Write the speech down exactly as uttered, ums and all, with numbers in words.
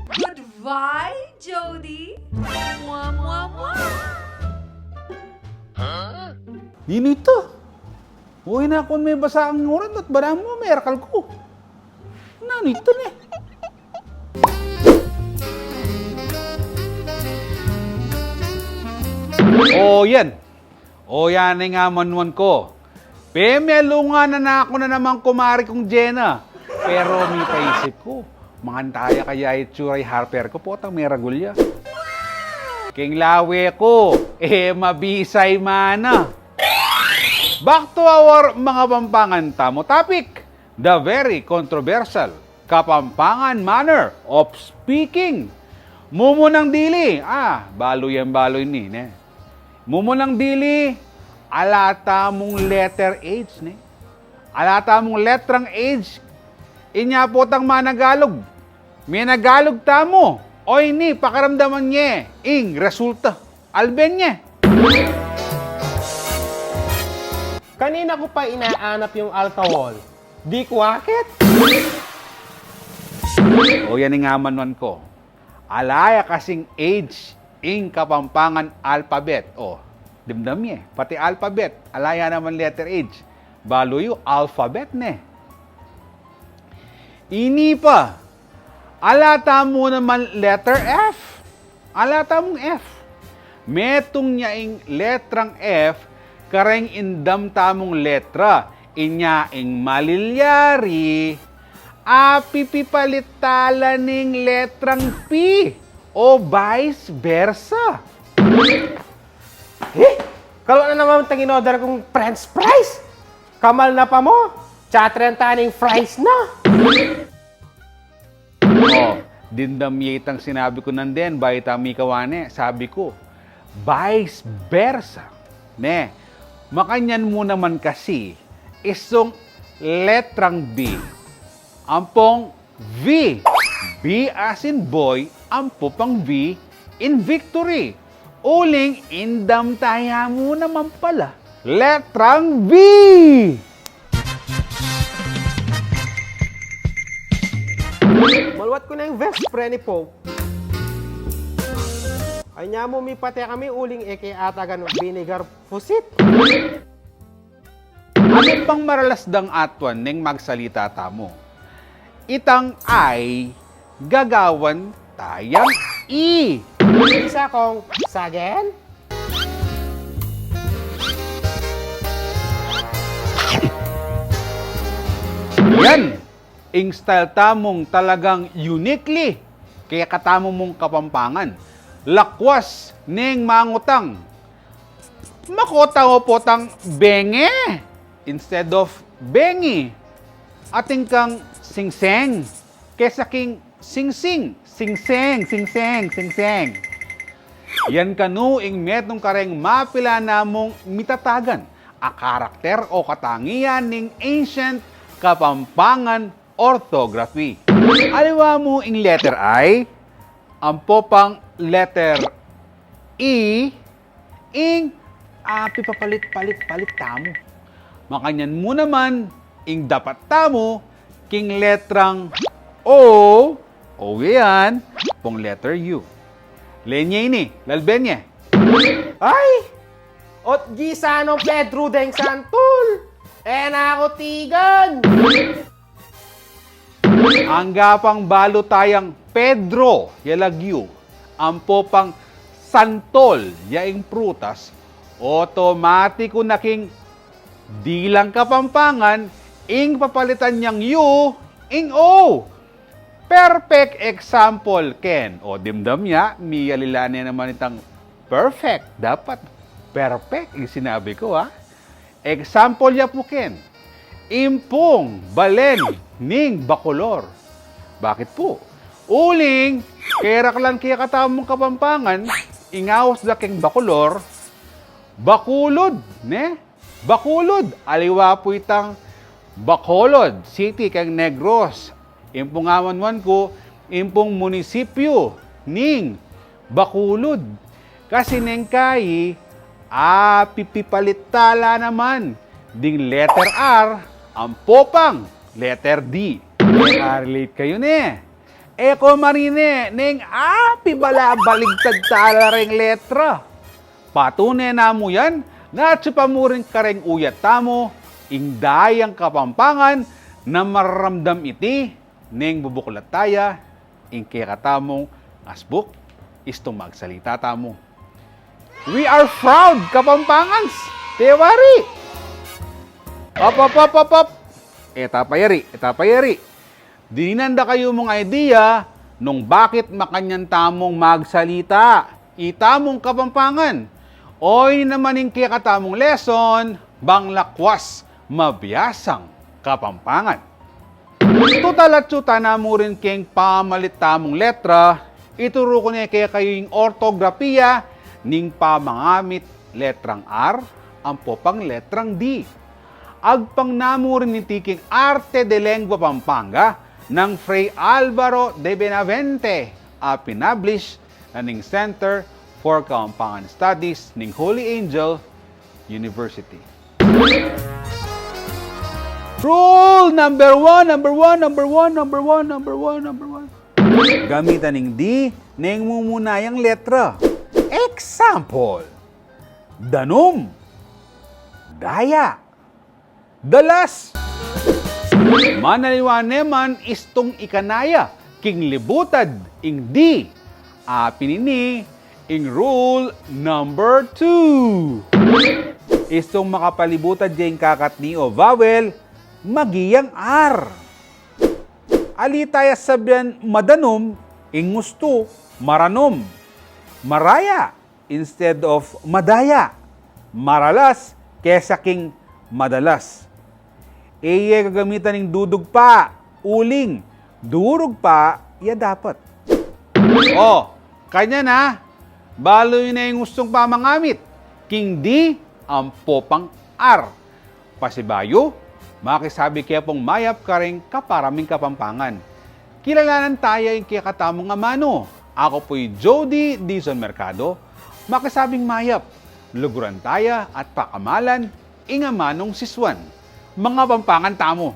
Goodbye, Jody. Mwa, mwa, mwa. Ninu ita? Uy, nakun, mebasa kang uran at bana mu, merakal ku. Nanu ita ne? O, yan. O, yan ing amanuan ku. Pemialungan na ku na naman, kumari kung Jena. Pero mipaisip ku, mangan taya kaya itsura i Harper ku, potang meragul ya. King lawe ku, e mabisay mana. Back to our mga Kapampangan tamu topic, the very controversial Kapampangan manner of speaking. Mumunang dili, ah, balu yang balu ini, ne? Mumunang dili, ala tamung letter H, ne? Ala tamung letrang H, inya potang managalug. Menagalug tamu, o ini, pakiramdaman ye ing resulta. Alben ye. Kanina ku pa inaanap yung alcohol. Di ku akit. O, yan ing amanuan ku. Ala ya kasing H ing Kapampangan alphabet. O, dimdam ye. Pati alphabet, ala ya naman letter H. Balu yu, alphabet, ne? Ini pa, ala tamu naman letter F. Ala tamung F. Metung ya ing letrang F kareng indam tamung letra. Inya ing malilyari, apipipalit tala ning letrang P o vice versa. Eh, kalu na naman itang in-order kung french fries. Kamal na pa mu, tsa trenta ning fries na. O, dimdam ye itang sinabi ku nandin, bayu tamu mikawa ne, sabi ku, vice versa. Ne, makanyan mu naman kasi, isung letrang B, ampong V. B as in boy, ampo pang V in victory. Uling indam taya mu naman pala. Letrang V! Maluat ku na ing best friend ni Pope. Ay, nya mu mipate kami, uling e ke atagan vinegar pusit. Anu pang maralas dang atuan neng magsalita tamu? Itang I, gagawan tayang E. Bisa kung sagen? Yan ing style tamung talagang uniquely kekatamu mung Kapampangan. Lakwas neng mangutang. Makota o potang benge instead of bengi. Atin kang singseng kesa king singsing. Singseng, singseng, singseng. Yan kanu ing metung kareng mapilan namung mitatagan a karakter o katangian ning ancient Kapampangan orthography. Aliwa mu ing letter I, ampo pang letter E, ing apipapalit-palit-palit tamu. Makanyan mu naman ing dapat tamu king letrang O, o yan, pong letter U. Lenye ini, lalben ye. Ay! Ot gisanong Pedro deng santol? E na ku tigan! Angga pang balu tayang Pedro ya lagyu, ampo pang santol ya ing prutas, otomatiku na king dilang Kapampangan ing papalitan yang U ing O. Perfect example, ken. O, dimdam ya, miyalila ne naman itang perfect. Dapat perfect ing sinabi ku, ha? Example ya pu ken, impung balen ning Bacolor. Bakit pu? Uling, keraklan kekatamung Kapampangan, ing aus da keng Bacolor, Bacolod, ne? Bacolod, aliwa pu itang Bacolod City keng Negros. Impung amanuan ku, impung munisipyu ning Bacolod. Kasi neng kayi, apipipalit tala naman ding letter R, Ampo pang letter D. Makarelate kayu ne. E ko marine, neng apibalabaligtad tala reng letra. Patune na mu yan, nung atsu pa mu rin kareng uyat tamu, ing dayang Kapampangan na mararamdam iti, neng bubuklat taya, ing kekatamung asbuk, istung magsalita tamu. We are proud, Kapampangans! Tewari! Up, up, up, up, up! Eta pa yari, eta pa yari. Dininan da kayu mung idea nung bakit makanyan tamung magsalita, itamung Kapampangan. O ini naman ing kekatamung lesson, bang lakwas mabiasang Kapampangan. Tutal atsu ta na mu rin keng pamalit tamung letra, ituru ku ne kekayu ing ortograpiya ning pamangamit letrang R ampo pang letrang D. Agpang na mu rin iti king Arte de Lengua Pampanga nang Fray Alvaro de Benavente, a pinablish na ning Center for Kapampangan Studies ning Holy Angel University. Rule number one, number one, number one, number one, number one, number one. Gamitan ing D neng mumunayang letra. Example, danum, daya, dalas. Manaliwa ne man istung ikanaya king libutad ing D. A pin ini ing rule number two. Istung makapalibutad ya ing kakatni o vowel, magiyang R. Ali taya sabian madanum, ing ustu, maranum. Maraya instead of madaya. Maralas kesa king madalas. E ye gagamitan ing dudugpa, uling, durugpa ya dapat. O, kanyan na, balu yu ne ing ustung pamangamit king D ampo pang R. Pasibayu, makisabi ke pung mayap karing kapara ming Kapampangan. Kilalanan taya ing kekatamung amanu. Aku pu'y Jody Dizon Mercado, makisabing mayap. Luguran taya at pakamalan ing amanung sisuan. Mangapampangan tamu.